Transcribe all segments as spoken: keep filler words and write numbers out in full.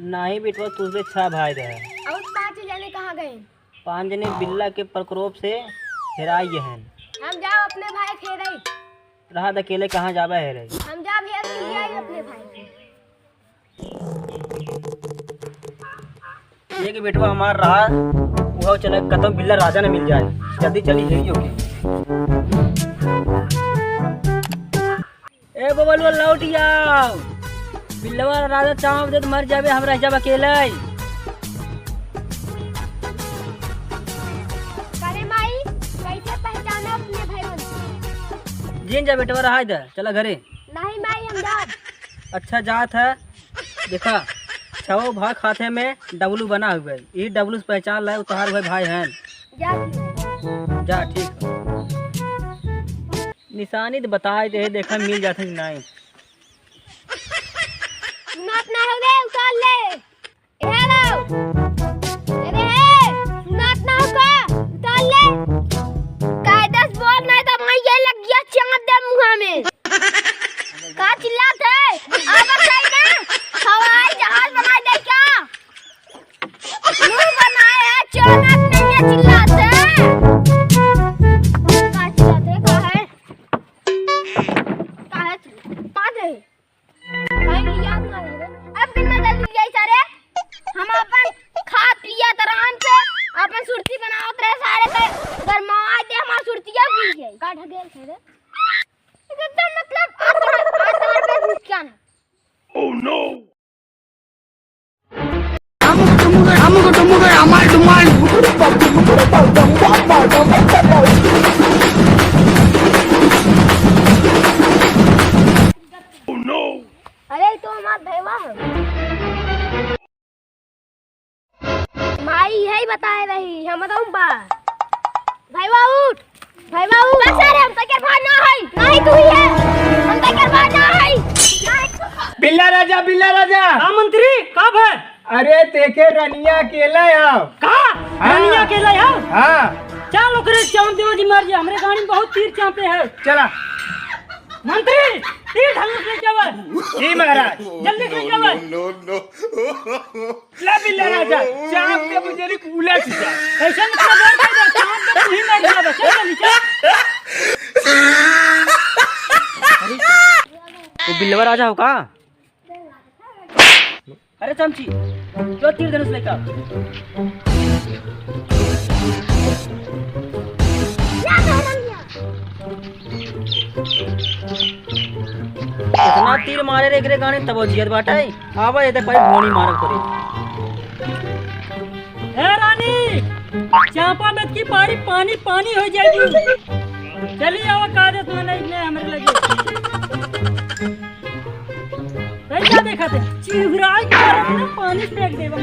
नाही बेटवा, तुझे छह भाई रहे। और पाँच जने कहाँ गए? पाँच जने बिल्ला के प्रकोप से हेराई गए हैं। हम जाब अपने भाई के हेराई। रहा द अकेले, कहाँ जाबा हेराई? हम जाब हेर के ले आई अपने भाई के। एक बेटवा हमार रहा, वो चला कतौ बिल्ला राजा न मिल जाए, जल्दी चली हेरियो के। ए बबलुआ, लौट आओ। बिल्लवा राजा चाँप देत मर जाबे, हम रह जाब अकेले। अरे माई, कैसे पहचाना अपने भाई बहन? जिन जा बेटवा, रहाई दे, चला घरे। नहीं माई, हम जाब। अच्छा जात है, देखा, छवो भाग खाते में डब्लू बना हुआ है। ई डब्लू से पहचान लाए, उ तोहार भाई, भाई हैं। जा। जा, ठीक है। निशानी तो बताए दे, देखा मिल जाते कि नहीं। सुनात ना हो रे, उतार ले। ए लो। अरे हे, सुनात ना हो का? उतार ले। कायदे से बोल, नहीं तो मैं ये लग गया चाँप दे मुँह में। का चिल्लात है? आवाज आई ना? हवाई जहाज बनाए दे का? मुँह बनाए है, चोनत नहीं है, चिल्लात है। का चिल्लात है? का है? का है चिल्लात? मार दे। भाई, याद ना रहे। अब कितना जल्दी जाई सारे? हम अपन खात पियत आराम से अपन सुरती बनावत रहे सारे, तो गरमावा दे हमार सुरतिया पी गई। का ढकेल थे रे? एकदम मतलब आत्मा, आत्मा पे भूत क्या ना? Oh no! अरे, ई तो हमार भैया है। माई है बताए रही, हम बताऊं बा। भैया उठ, भैया उठ। बस अरे, हम तकर भाई ना है, नहीं तू ही है। हम तकर भाई ना है। बिल्ला राजा, बिल्ला राजा। हाँ मंत्री, का भय? अरे, तेके रनिया अकेला है। का? हाँ। रनिया अकेला है? हाँ। चल ओकरे चाँप देवा जी, मर जा। हमरे गाड़ी में बहुत तीर चाँपे है। चला। मंत्री, तीर धनुष लेके आवा। जी महाराज। जल्दी लेके आवा। No, no, no। ला बिल्ला राजा, चाँप के बुझेरी उलट जा। ऐसा मतलब है कि चाँप के तू ही मर जा, बस, चल जल्दी, चल। अरे, वो बिल्लवा राजा हो का? अरे चमची, जो तीर धनुष लेकर। इतना तीर मारे रे एकरे गाने तब जियत बाटे। आवा ये देख भाई, भोनी मारत करे। ए रानी, चाँपा में की पारी पानी पानी हो जाएगी। चली आवा कागज में नहीं, नहीं हमरे लगे। ए, का देखत है? चिहुराई के मारे ना पानी फेंक देबा।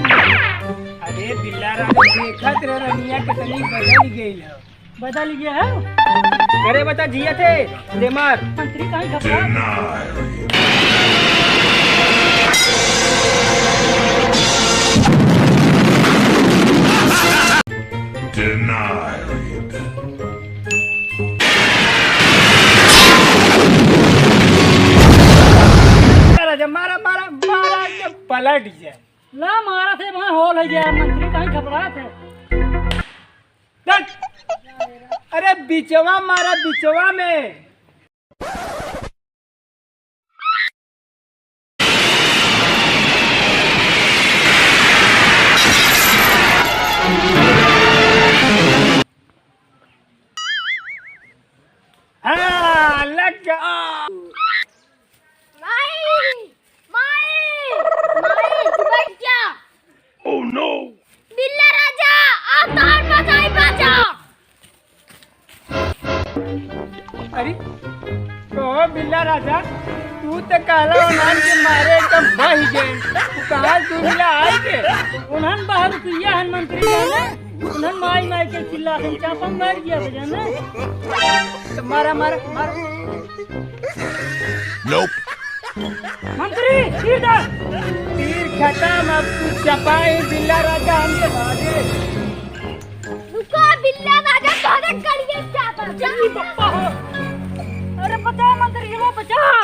अरे बिल्ला राजा, देखत रह रनिया कितनी बदल गई है। बदल गया है? अरे बता जिया थे, दे मार। मंत्री कहीं घबरा। Denied। राजा, मारा, मारा, मारा, के पलट जाए। ला, मारा थे, वहाँ होल हो गया, मंत्री कहीं घबरा थे। देख, अरे, बिचवा मारा, बिचवा में। हाँ, लग गया। माई, माई, माई, तू बैठ जा। Oh no! बिल्ला राजा, अवतार बचाई, बचा। अरे, कहो बिल्ला राजा, तू तो कहला उन्हन के मारे एकदम बह गए। तू कहाँ तू मिला आए के? उन्हन बाहर रुपया हन मंत्री जाने। उन्हन माई माई के चिल्ला के चापा मार दिया बे जाने। तो मारा, मारा, मारा। Nope। मंत्री, तीर दा। तीर खत्म, अब तू चपाई बिल्ला राजा हमसे भागे। रुको, बिल्ला राजा तोहरे करिए चापा। जल्दी पप्पा हो। अरे बचाओ मंत्री जी, वो बचाओ।